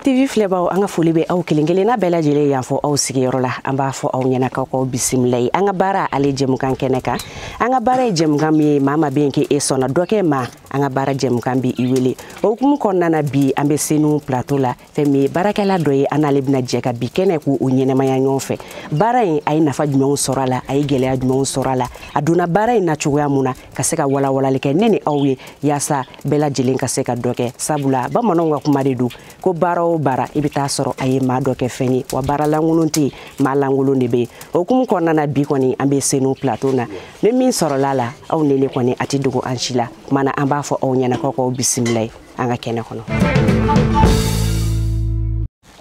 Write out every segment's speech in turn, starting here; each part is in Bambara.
TV filɛbaw, an ka foli bɛ aw kelen kelenna bɛɛ lajɛlen yan fɔ aw sigiyɔrɔ la. An b'a fɔ aw ɲɛna k'aw k'aw bisimila ye an ka baara ale jɛmukan kɛnɛ kan. An ka baara ye jɛmukan min ye, maa maa bɛ yen k'e sɔnna dɔ kɛ ma, an ka baara jɛmukan bɛ i wele. O hukumu kɔnɔna na, bi an bɛ Senu Plateau la. Fɛn min ye baarakɛla dɔ ye, an n'ale bɛna jɛ ka bi kɛnɛ k'o ɲɛnɛmaya ɲɔgɔn fɛ. Baara in, a ye nafa jumɛnw sɔrɔ a la, a ye gɛlɛya jumɛnw sɔrɔ a la, a donna baara in na cogoya mun na, ka se ka walawalali kɛ ne ni aw ye, yaasa bɛɛ lajɛlen ka se ka dɔ kɛ. Sabula bamananw ka kuma de don ko baara o baara, i bɛ taa sɔrɔ a ye maa dɔ kɛ fɛn ye, wa baara lankolon tɛ yen, maa lankolon de bɛ yen. O hukumu kɔnɔna na, bi kɔni an bɛ Senu Plateau na. Ni min sɔrɔla la, aw ni ne kɔni, a tɛ dogo an si la. Kumana an b'a fɔ aw ɲɛna k'aw k'aw bisimila ye an ka kɛnɛ kɔnɔ.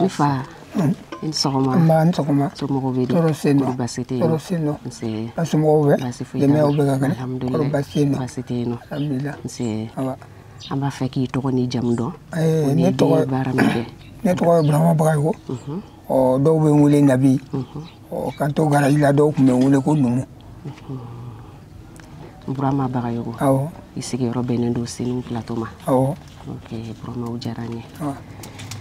Ne fa, i ni sɔgɔma. Nba, ni sɔgɔma. Somɔgɔw bɛ di? Tɔɔrɔ sen nɔ. Kɔri baasi tɛ yen? Tɔɔrɔ sen nɔ. Nse. A somɔgɔw bɛ? Baasi foyi t'a la. Denbayaw bɛ ka kɛnɛ? Alhamdulilayi. Kɔri baasi tɛ yen nɔ? Baasi tɛ yen nɔ. Alhamdulilayi. Nse. Awa. An b'a fɛ k'i tɔgɔ n'i jamu dɔn. Ee, ni ne i bɛ tɔgɔ baara min kɛ. Ne tɔgɔ ye Burama Bagayogo. Ɔ, dɔw bɛ n wele Nabi. Ɔ, k'an to garaji la, dɔw tun bɛ n wele ko Numu. Burama Bagayogo. Awɔ. I sigiyɔrɔ bɛnnen don Senu Plateau ma. Awɔ. Ok Burama, o diyara n ye. Awa.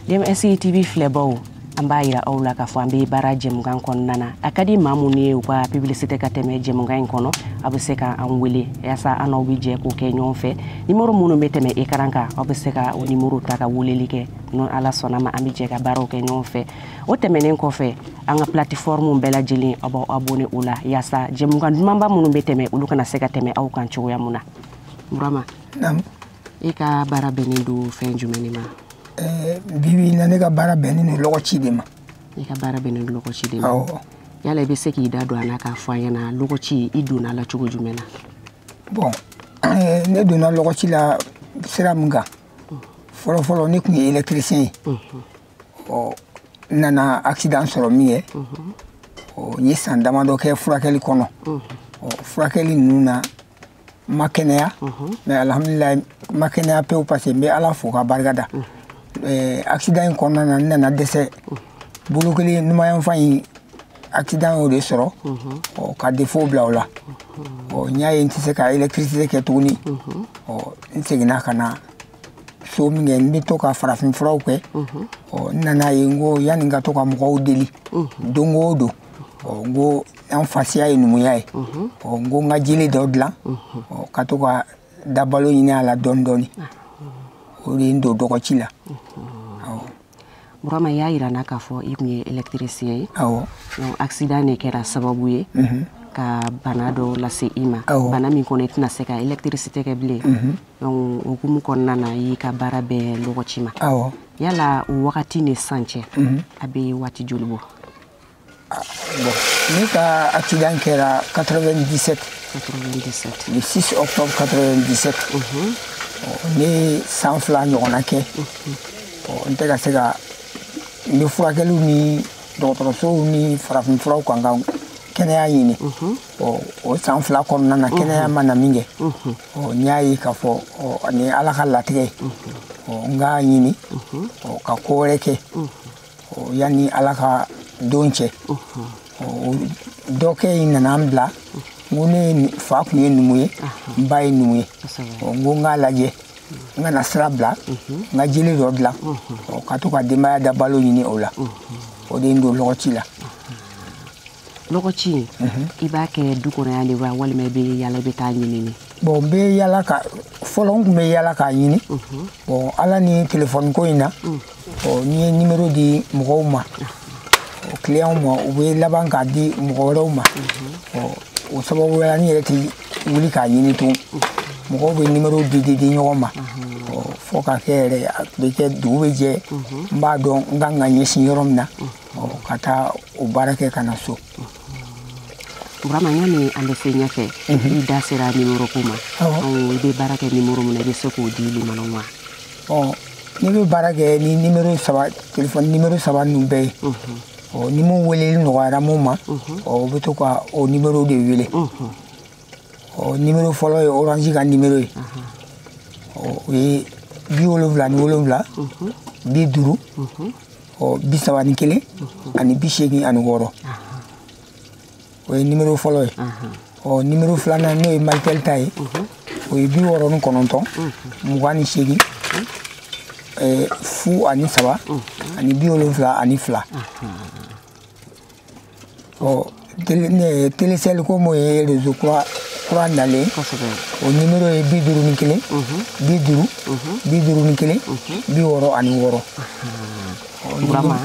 DMSI TV filɛbaw, an b'a yira aw la k'a fɔ an bɛ baara jɛmukan kɔnɔna na. A ka di maa minnu ye u ka publicité ka tɛmɛ jɛmukan in kɔnɔ, aw bɛ se ka an wele yaasa an n'aw bɛ jɛ k'o kɛ ɲɔgɔn fɛ. Nimoro minnu bɛ tɛmɛ écran kan, aw bɛ se ka o nimoro ta ka weleli kɛ. N'o Ala sɔnna ma, an bɛ jɛ ka baaraw kɛ ɲɔgɔn fɛ. O tɛmɛnen kɔfɛ, an ka plateforme bɛɛ lajɛlen, aw b'aw abonné o la yaasa jɛmukan dumanba minnu bɛ tɛmɛ, olu kana se ka tɛmɛ aw kan cogoya mun na. Burama, Naamu. e ka baara bɛnnen don fɛn jumɛn de ma? Ɛɛ, bi bi in na, ne ka baara bɛnnen don lɔgɔci de ma. I ka baara bɛnnen don lɔgɔci de ma. Awɔ. Yala i bɛ se k'i da don a la k'a fɔ an ɲɛna, lɔgɔci, i donna a la cogo jumɛn na? Bon, ɛɛ, ne donna lɔgɔci la sira min kan, fɔlɔ fɔlɔ, ne tun ye électricien ye. Ɔ, n nana accident sɔrɔ min kɛ, ɔ, n ye san damadɔ kɛ furakɛli kɔnɔ. Ɔ, furakɛli ninnu na, n ma kɛnɛya, mais alhamdulilayi, n ma kɛnɛya pewu, parce que n bɛ Ala fo ka barika da. Ɛɛ, accident in kɔnɔna na, n nana dɛsɛ bolo kelen numanyanfan in, accident y'o de sɔrɔ. Ɔ, ka défaut bila o la. Ɔ, n y'a ye n tɛ se ka électricité kɛ tuguni. Ɔ, n seginna ka na so min kɛ, n bɛ to ka farafin furaw kɛ. Ɔ, n nana ye, n ko yanni n ka to ka mɔgɔw deli don o don, ɔ, n ko an fasiya ye numuya ye. Ɔ, n ko n ka jele dɔ dilan, ɔ, ka to ka dabalo ɲini a la dɔɔni dɔɔni. O de ye n don dɔgɔci la. Awɔ. Burama, i y'a yira n na k'a fɔ i tun ye électricien ye. Awɔ. Donc accident de kɛra sababu ye ka bana dɔ lase i ma. Awɔ. Bana min kɔnɔ, i tɛna se ka électricité kɛ bilen. Donc o hukumu kɔnɔna na, i y'i ka baara bɛɛ lɔgɔci ma. Awɔ. Yala o wagati ni sisan cɛ, a bɛ waati joli bɔ? Bon, ne ka accident kɛra 97. 97. Le 6 octobre 97. Ɔ, ne ye san 2 ɲɔgɔnna kɛ. Ɔ, n tɛ ka se ka, n bɛ furakɛliw ni dɔgɔtɔrɔsow ni farafin furaw kan ka kɛnɛya ɲini. Ɔ, o san 2 kɔnɔna na, kɛnɛya ma na min kɛ, ɔ, n y'a ye k'a fɔ, ɔ, nin ye Ala ka latigɛ ye. Ɔ, n k'a ɲini, ɔ, ka ko wɛrɛ kɛ. Ɔ, yanni Ala ka don cɛ. Ɔ, dɔ kɛ in nana n bila. N ko ne fa tun ye numu ye, n ba ye numu ye. Ɔ, n ko n k'a lajɛ, n kana sira bila, n ka jele dɔ dilan, ɔ, ka to ka denbaya da balo ɲini o la. O de ye n don lɔgɔci la. Lɔgɔci, i b'a kɛ du kɔnɔ yan de wa, walima i bɛ yala, i bɛ taa ɲini de? Bon, n bɛ yala ka, fɔlɔ n tun bɛ yala k'a ɲini. Bon, Ala ni téléphone ko in na, ɔ, n'i ye numéro di mɔgɔw ma, client ma, u bɛ laban k'a di mɔgɔ wɛrɛw ma. Ɔ, o sababuya la, n yɛrɛ tɛ wuli k'a ɲini tugun. Mɔgɔw bɛ numéro di di di ɲɔgɔn ma. Ɔ, fo ka kɛ yɛrɛ, a bɛ kɛ dugu bɛ jɛ, n b'a dɔn n kan ka ɲɛsin yɔrɔ min na, ɔ, ka taa o baara kɛ ka na so. Burama, yanni an bɛ se ɲɛfɛ, i da sera numéro ko ma. Awɔ. I bɛ baara kɛ numéro min na, i bɛ se k'o di limanaw ma? Ɔ, ne bɛ baara kɛ ni numéro 3, téléphone numéro 3 ninnu bɛɛ ye. Ɔ, ni mun weleli nɔgɔyara mun ma, ɔ, u bɛ to ka o numéro de wele. Ɔ, numéro fɔlɔ ye Orange ka numéro ye. Ɔ, o ye 77, 50, ɔ, 31 ani 86. O ye numéro fɔlɔ ye. Ɔ, numéro filanan, n'o ye Malitel ta ye, o ye 69, 28, 0 ani 3 ani 72. Ɔ Telecel ko mun ye réseau kura nalen, o numéro ye 51 50 51 66. Burama,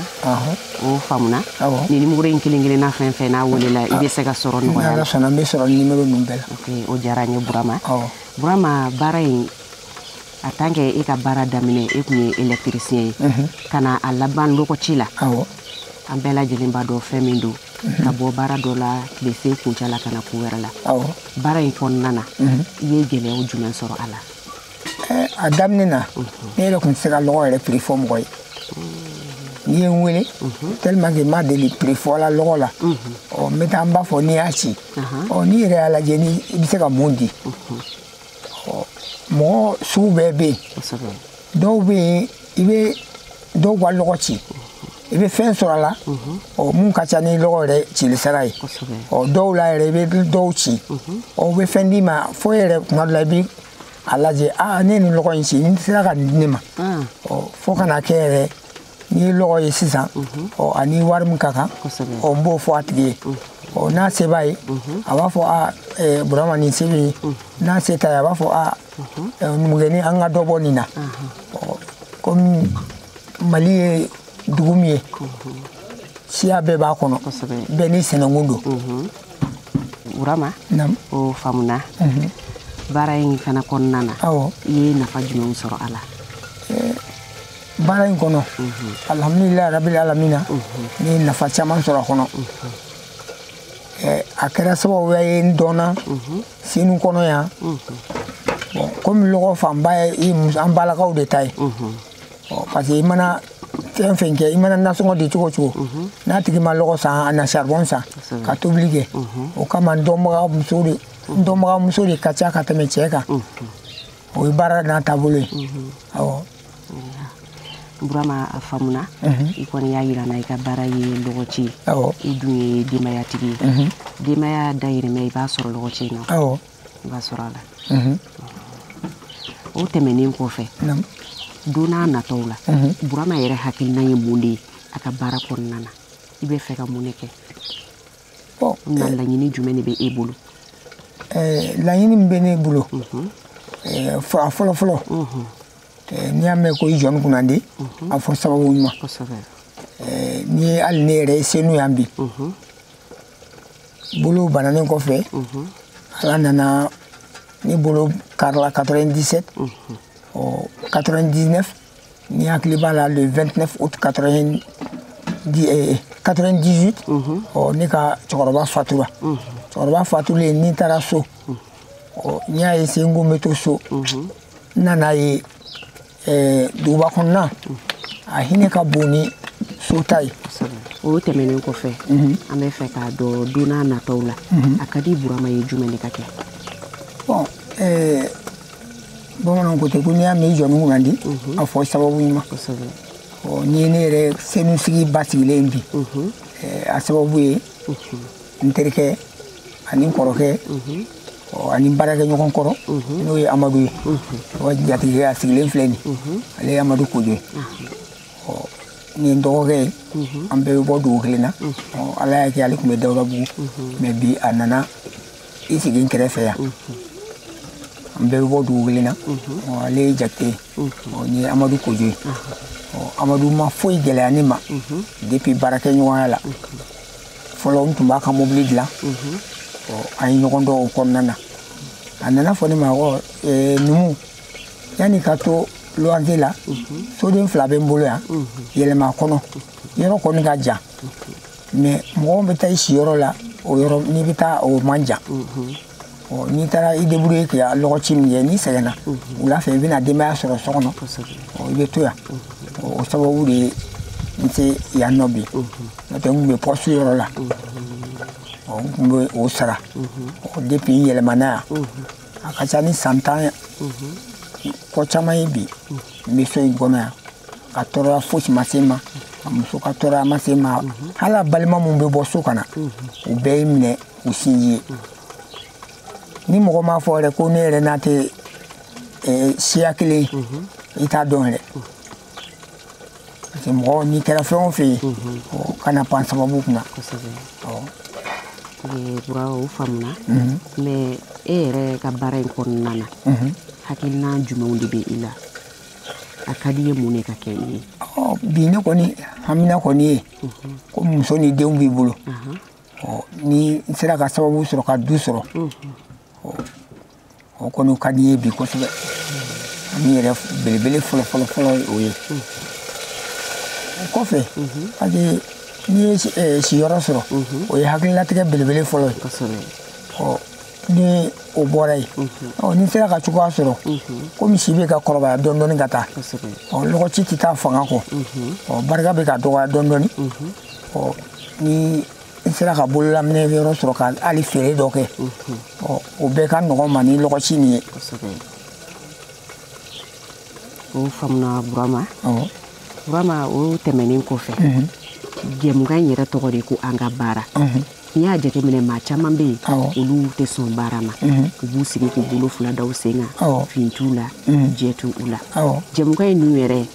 o faamuna. Ni numéro in kelen kelenna fɛn fɛn n'a welela, i bɛ se ka sɔrɔ nɔgɔya la. N'Ala sɔnna, n bɛ sɔrɔ numéro ninnu bɛɛ la. Ok, o diyara n ye Burama. Burama, baara in, en tant que e ka baara daminɛ, e tun ye électricien ye, ka na a laban lɔgɔci la. An bɛɛ lajɛlen b'a dɔn fɛn min don, ka bɔ baara dɔ la tile sen kuncɛ la ka na ko wɛrɛ la. Baara in kɔnɔna na, i ye gɛlɛyaw jumɛn sɔrɔ a la? A daminɛ na, ne yɛrɛ tun tɛ se ka lɔgɔ yɛrɛ prix fɔ mɔgɔ ye. N'i ye n wele, tellement que n ma deli prix fɔ la lɔgɔ la, ɔ n bɛ taa n b'a fɔ n'i y'a ci, ɔ n'i yɛrɛ y'a lajɛ ni i bɛ se ka mun di. Ɔ mɔgɔ sugu bɛɛ bɛ yen. Dɔw bɛ yen, i bɛ dɔw ka lɔgɔ ci, i bɛ fɛn sɔrɔ a la, ɔ mun ka ca ni lɔgɔ yɛrɛ cili sara ye. Ɔ dɔw la yɛrɛ, i bɛ dɔw ci, ɔ u bɛ fɛn d'i ma fo e yɛrɛ kuma dɔ la i bɛ a lajɛ, aa ne ye nin lɔgɔ in ci, n sera ka nin di ne ma. Ɔ fo ka na kɛ yɛrɛ, n'i ye lɔgɔ ye sisan, ɔ ani wari min ka kan, ɔ n b'o fɔ a tigi ye. Ɔ n'a se b'a ye, a b'a fɔ aa Burama nin se bɛ ye. N'a se t'a ye, a b'a fɔ aa numukɛni an ka dɔ bɔ nin na. Ɔ komi Mali ye dugu min ye, siya bɛɛ b'a kɔnɔ, bɛɛ n'i sɛnɛkun don. Burama, o faamuna. Baara in fana kɔnɔna na, i ye nafa jumɛnw sɔrɔ a la? Baara in kɔnɔ, alhamdulilayi rabil alamina, ne ye nafa caman sɔrɔ a kɔnɔ. A kɛra sababuya ye n dɔnna Senu kɔnɔ yan. Bon, komi lɔgɔ fanba ye an balakaw de ta ye, parce que i mana fɛn fɛn kɛ, i mana nasɔngɔ di cogo cogo, n'a tigi ma lɔgɔ san, a na charbon san ka tobili kɛ. O kama n dɔnbaga muso de ka ca ka tɛmɛ cɛ kan. O ye baara n'a taabolo ye. Awɔ. Burama, a faamuna. I kɔni y'a yira n na i ka baara ye lɔgɔci ye. I dun ye denbayatigi ye. Denbaya dayirimɛ i b'a sɔrɔ lɔgɔci in na. I b'a sɔrɔ a la. O tɛmɛnen kɔfɛ, don n'a nataw la, Burama yɛrɛ hakilina ye mun de ye a ka baara kɔnɔna na? I bɛ fɛ ka mun de kɛ? Na laɲini jumɛn de bɛ e bolo? Laɲini min bɛ ne bolo, a fɔlɔ fɔlɔ, n'i y'a mɛn ko i jɔn kunnandi, a fɔ sababu ɲuman. N'i ye hali ne yɛrɛ ye Senu yan bi, bolo bananen kɔfɛ, Ala nana ne bolo karila 97, ɔ 99, ni hakili b'a la, le 29 août 98, ɔ ne ka cɛkɔrɔba fatura. Cɛkɔrɔba fatulen, ni taara so, ɔ n y'a ye sen ko n bɛ to so, n nana ye duguba kɔnɔna a hinɛ ka bon ni so ta ye. O tɛmɛnen kɔfɛ, an bɛ fɛ k'a dɔn don n'a nataw la, a ka di Burama ye jumɛn de ka kɛ? Bon, bamananw ko ten ko n'i y'a mɛn i jɔn kunnandi, a fɔ sababu ɲuman. Ɔ n'i ye ne yɛrɛ Senu sigi basigilen bi, a sababu ye n terikɛ ani n kɔrɔkɛ, ani n baarakɛɲɔgɔn kɔrɔ, n'o ye Amadu ye. O jatigikɛ a sigilen filɛ nin, ale ye Amadu Kojo ye. Ɔ nin ye n dɔgɔkɛ ye, an bɛɛ bɛ bɔ dugu kelen na. Ɔ Ala y'a kɛ ale tun bɛ Dawudabugu, mais bi a nana i sigi n kɛrɛfɛ yan. An bɛɛ bɛ bɔ dugu kelen na. Ɔ ale ye Jakite ye. Ɔ nin ye Amadu Kojo ye. Ɔ Amadu ma foyi gɛlɛya ne ma depuis baarakɛɲɔgɔnya la. Fɔlɔ n tun b'a ka mobili dilan. Ɔ an ye ɲɔgɔn dɔn o kɔnɔna na. A nana fɔ ne ma ko numu, yanni ka to luwanse la, soden 2 bɛ n bolo yan, yɛlɛma kɔnɔ, yɔrɔ kɔni ka jan, mais mɔgɔw bɛ taa i siyɔrɔ la, o yɔrɔ n'i bɛ taa o man jan. Ɔ n'i taara i débrouiller k'i ka lɔgɔci min kɛ, n'i sɛgɛnna wula fɛ, i bɛna denbaya sɔrɔ so kɔnɔ, ɔ i bɛ to yan. O sababu de ye n se yan nɔ bi. N'o tɛ n tun bɛ poste yɔrɔ la, ɔ n tun bɛ o sara. Ɔ depuis n yɛlɛmana yan, a ka ca ni san 10 kɔ caman ye bi, n bɛ so in kɔnɔ yan. Ka tɔɔrɔya fosi ma se n ma, a muso ka tɔɔrɔya ma se n ma, hali a balima minnu bɛ bɔ so ka na, u bɛɛ ye minɛ u sinji ye. Ni mɔgɔ m'a fɔ yɛrɛ ko ne yɛrɛ n'a tɛ siya kelen ye, i t'a dɔn yɛrɛ. Parce que mɔgɔ n'i kɛra fɛn o fɛn ye, kana pan sababu kunna. Bura, o faamuna. Mais e yɛrɛ ka baara in kɔnɔna na, hakilina jumɛnw de bɛ i la? A ka di i ye mun de ka kɛ i ye? Bi ne kɔni hamina kɔni ye ko muso ni denw b'i bolo. Ni n sera ka sababu sɔrɔ ka du sɔrɔ, o kɔni ka di n ye bi kosɛbɛ. Min yɛrɛ belebele fɔlɔ fɔlɔ fɔlɔ ye o ye. O kɔfɛ, parce que n'i ye siyɔrɔ sɔrɔ, o ye hakililatigɛ belebele fɔlɔ ye. Ni o bɔra yen, ni n sera ka cogoya sɔrɔ, komi si bɛ ka kɔrɔbaya dɔɔni dɔɔni ka taa, lɔgɔci tɛ taa fanga kɔ, barika bɛ ka dɔgɔya dɔɔni dɔɔni. Ni n sera ka bololaminɛ yɔrɔ sɔrɔ ka hali feere dɔ kɛ, o bɛɛ ka nɔgɔn ma ni lɔgɔci nin ye. O faamuna, Burama. Burama, o tɛmɛnen kɔfɛ, jɛmukan in yɛrɛ tɔgɔ de ko An ka baara. N'i y'a jateminɛ, maa caman bɛ yen, olu tɛ sɔn baara ma. U b'u sigi k'u bolo fila da u sen kan, fin t'u la, jɛ t'u la. Jɛmukan in dun yɛrɛ,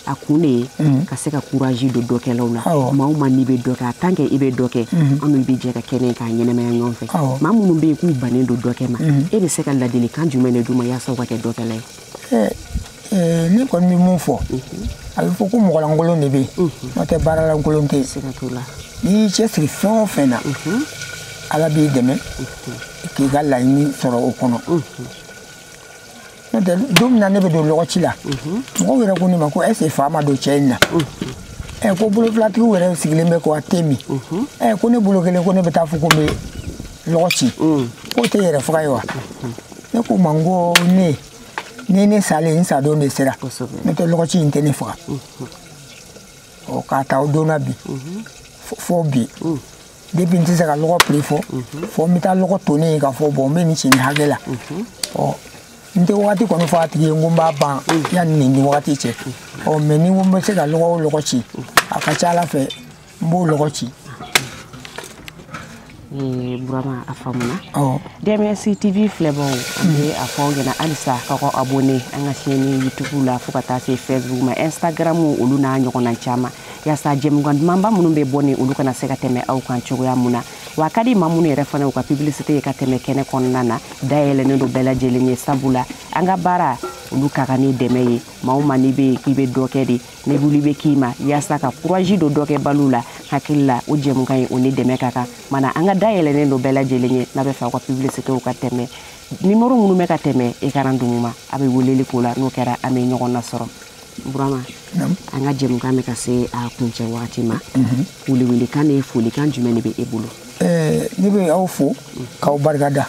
a kun de ye ka se ka courage don dɔkɛlaw la. Maa o maa n'i bɛ dɔ kɛ, a tant que i bɛ dɔ kɛ, an n'u bɛ jɛ ka kɛnɛ k'a ɲɛnamaya ɲɔgɔn fɛ. Maa minnu bɛ yen k'u bannen don dɔ kɛ ma, e bɛ se ka ladilikan jumɛn de d'u ma yaasa u ka kɛ dɔkɛla ye? Ne kɔni bɛ mun fɔ, a bɛ fɔ ko mɔgɔlankolon de bɛ yen, n'o tɛ baaralankolon tɛ yen. Siga t'o la. N'i y'i cɛsiri fɛn o fɛn na, Ala b'i dɛmɛ k'i ka laɲini sɔrɔ o kɔnɔ. N'o tɛ, don min na ne bɛ don lɔgɔci la, mɔgɔw yɛrɛ ko ne ma ko est ce que fa ma don cɛ in na? Ko bolofilatigiw yɛrɛ sigilen bɛ ko a te min. Ko ne bolo kelen, ko ne bɛ taa fɔ ko n bɛ lɔgɔ ci, k'o tɛ yɛrɛ faga ye wa? Ne ko ma, n ko ne ni ne salen, n sadon de sera, n'o tɛ lɔgɔci in tɛ ne faga. K'a ta o don na bi fo bi, depuis n tɛ se ka lɔgɔ prix fɔ, fo n bɛ taa lɔgɔ tonnen ye k'a fɔ bon, n bɛ nin ci nin hakɛ la. N tɛ wagati kɔni fɔ a tigi ye n ko n b'a ban yanni nin wagati cɛ. Mais ni n ko n bɛ se ka lɔgɔ o lɔgɔ ci, a ka ca Ala fɛ n b'o lɔgɔ ci. Burama, a faamuna. DMS TV filɛbaw, an bɛ a fɔ aw ɲɛna halisa k'aw ka abonné an ka chaîne YouTube la, fo ka taa se Facebook ma, Instagram, olu n'a ɲɔgɔnna caman, yaasa jɛmukan dumanba minnu bɛ bɔ ni olu kana se ka tɛmɛ aw kan cogoya mun na. Wa a ka di maa minnu yɛrɛ fana u ka publicité ye ka tɛmɛ kɛnɛ kɔnɔna na, dayɛlɛnnen don bɛɛ lajɛlen ye, sabula an ka baara olu ka kan ni dɛmɛ ye. Maa o maa n'i bɛ yen k'i bɛ dɔ kɛ de, ne wuli bɛ k'i ma yaasa ka courage don dɔ kɛbaliw la, hakili la o jɛmukan in o ni dɛmɛ ka kan. Mana an ka dayɛlɛnnen don bɛɛ lajɛlen ye. N'a bɛ fɛ aw ka publicité ka tɛmɛ, nimoro minnu bɛ ka tɛmɛ écran duguma, a bɛ weleli k'o la. N'o kɛra, an bɛ ɲɔgɔn nasɔrɔ. Burama, an ka jɛmukan bɛ ka se a kuncɛ wagati ma. Welewelekan ni folikan jumɛn de bɛ e bolo? Ne bɛ aw fo k'aw barikada.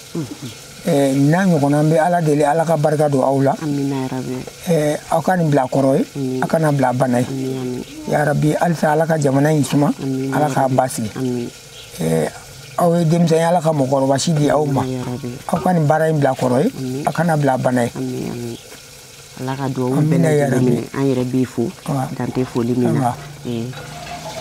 N'a ɲɔgɔnna, n bɛ Ala deli, Ala ka barika don aw la. Aw ka nin bila kɔrɔ ye, aw kana bila bana ye. Yarabi, halisa Ala ka jamana in suma, Ala k'a basigi. Aw ye denmisɛn ye, Ala ka mɔgɔkɔrɔba si di aw ma. Aw ka nin baara in bila kɔrɔ ye, aw kana bila bana ye. Ala ka duwawu bɛɛ lajɛlen minɛ. An yɛrɛ b'i fo, dan tɛ foli min na.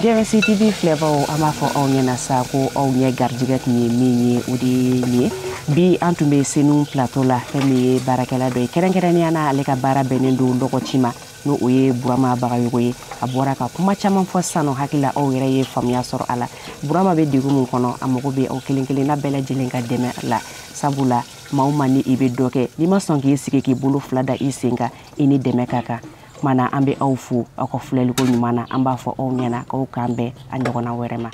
DMS TV filɛbaw, an b'a fɔ aw ɲɛna sa ko aw ɲɛ garijɛgɛ tun ye min ye, o de ye nin ye. Bi an tun bɛ Senu plateau la, fɛn min ye baarakɛla dɔ ye, kɛrɛnkɛrɛnnenya na ale ka baara bɛnnen don lɔgɔci ma, n'o o ye Burama Bagayogo ye. A bɔra ka kuma caman fɔ sisan nɔ, hakili la aw yɛrɛ ye faamuya sɔrɔ a la. Burama bɛ degun min kɔnɔ, a mago bɛ aw kelen kelenna bɛɛ lajɛlen ka dɛmɛ la, sabula maa o maa ni i bɛ dɔ kɛ, n'i ma sɔn k'i sigi k'i bolo fila da i sen kan, i ni dɛmɛ ka kan. Mana an bɛ aw fo aw ka filɛliko ɲuman na. An b'a fɔ aw ɲɛna k'aw k'an bɛn a ɲɔgɔnna wɛrɛ ma.